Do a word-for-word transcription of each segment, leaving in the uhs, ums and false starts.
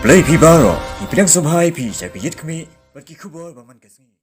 Re phi baroh, ngi pdiang sngewbha ïa phi sha ka Ïit Khmih bad ki khubor ba man ka sngi.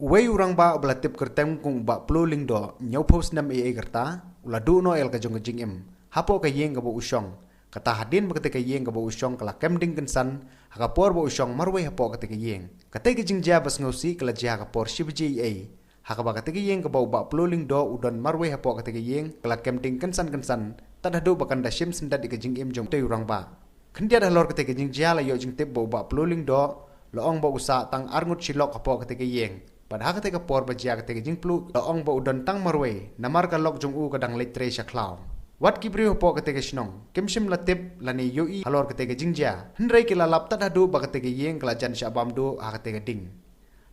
Uwei u rangbah uba la tip kyrteng kum u Bah Plo Lyngdoh, hynñiewphew snem ei ei ka rta, u la duh noh ïa la ka jong ka jingim hapoh ka ïing kaba u shong. Kata hadien ba katei ka ïing kaba u shong ka la kem ding kynsan ha ka por ba u shong marwei hapoh katei ka ïing. Katei ka jingjia ba sngewsih ka la jia ha ka por shi baje ei ei, ha kaba katei ka ïing kaba u Bah Plo Lyngdoh u don marwei hapoh katei ka ïing ka la kem ding kynsan kynsan tad haduh ba kan da shim syndet ïa ka jingim jong utei u rangbah. Khyndiat halor katei ka jingjia la ïoh jingtip ba u Bah Plo Lyngdoh la ong ba u sah tang arngut shi lok hapoh katei ka ïing. Bad ha katei ka por ba jia katei ka jingpluh la ong ba u don tang marwei namar ka lok jong u ka dang leit trei sha khlaw. Wat ki briew hapoh katei ka shnong kim shym la tip lane ïohi halor katei ka jingjia, hynrei ki la lap tad haduh ba katei ka ïing ka la jan shah bam duh ha katei ka ding.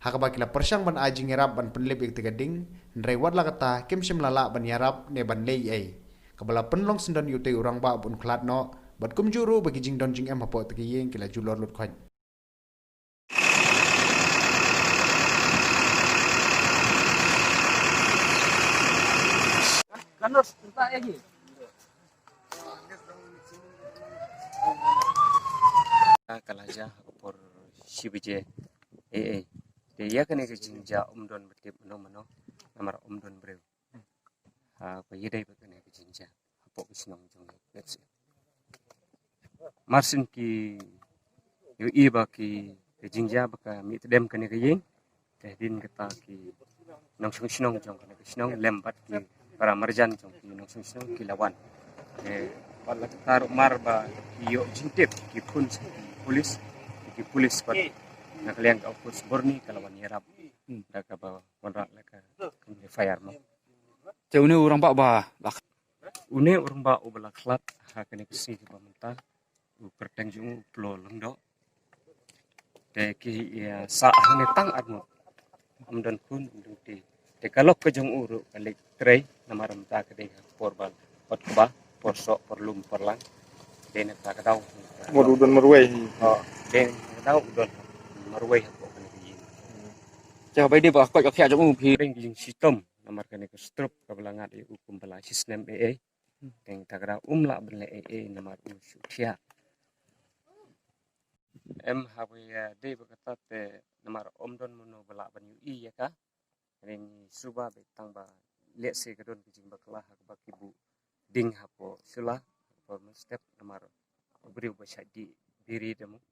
Ha kaba ki la pyrshang ban ai jingïarap ban pynlip ïa katei ka ding, hynrei wat la kata kim shym la lah ban ïarap ne ban leh ei ei. Kaba la pynlong syndon ïa utei u rangbah ba un khlad noh, bad kumjuh ruh ba ki jingdon jingem hapoh katei ka ïing ki la julor lut khoit. Ka la jia ha ka por shi baje ei ei. Te ïa kane ka jingjia ym don ba tip mano mano namar ym don briew. Ha, ba ïadei bad kane ka jingjia hapoh ka shnong jong ngi. That's it. Mar shen ki ïohi ba ki, ka jingjia ba ka mih tdem kane ka ïing. Te hadien kata ki nongshong shnong jong kane ka shnong lem bad ki para marjan jong ki nongshong shnong ki la wan. Te wat la kata ruh mar ba ki ïoh jingtip ki phone sha ki pulis. Ki pulis pat na ka liang ka Force Byrni ka la wan ïarap. Da kaba wanrah la ka, ka F I R mo. Te une u rangbah ba la, une u rangbah uba la khlad ha kane ka sngi kaba mynta, u kyrteng jong u Plo Lyngdoh. Te ki, ïa, sah hangne tang arngut. Ym don khun, ym don kti. Te ka lok ka jong u ruh ka leit trei namar mynta ka dei ha por ba, por kba, por soh, por lum, por lang. Dei na kata ka daw. Mut u don marwei. Oh, dei na kata ka daw u don marwei hapoh kane ka ïing. Te haba ïadei bad ka koit ka khiah jong u phi, dei ka jingshitom namar kane ka stroke kaba la ngat ïa u kumba la shisnem ei ei. Te kata ka daw um lah ban leh ei ei namar u shu thiah. Em, haba ïadei bad kata te namar ym don mano ba lah ban ïohi ïa ka. Hynrei ngi sngewbha ba tang ba lehse ka don ka jingbakla ha kaba ki buh ding hapoh shula, hapoh mynstep namar u briew ba shah dih biri da mo.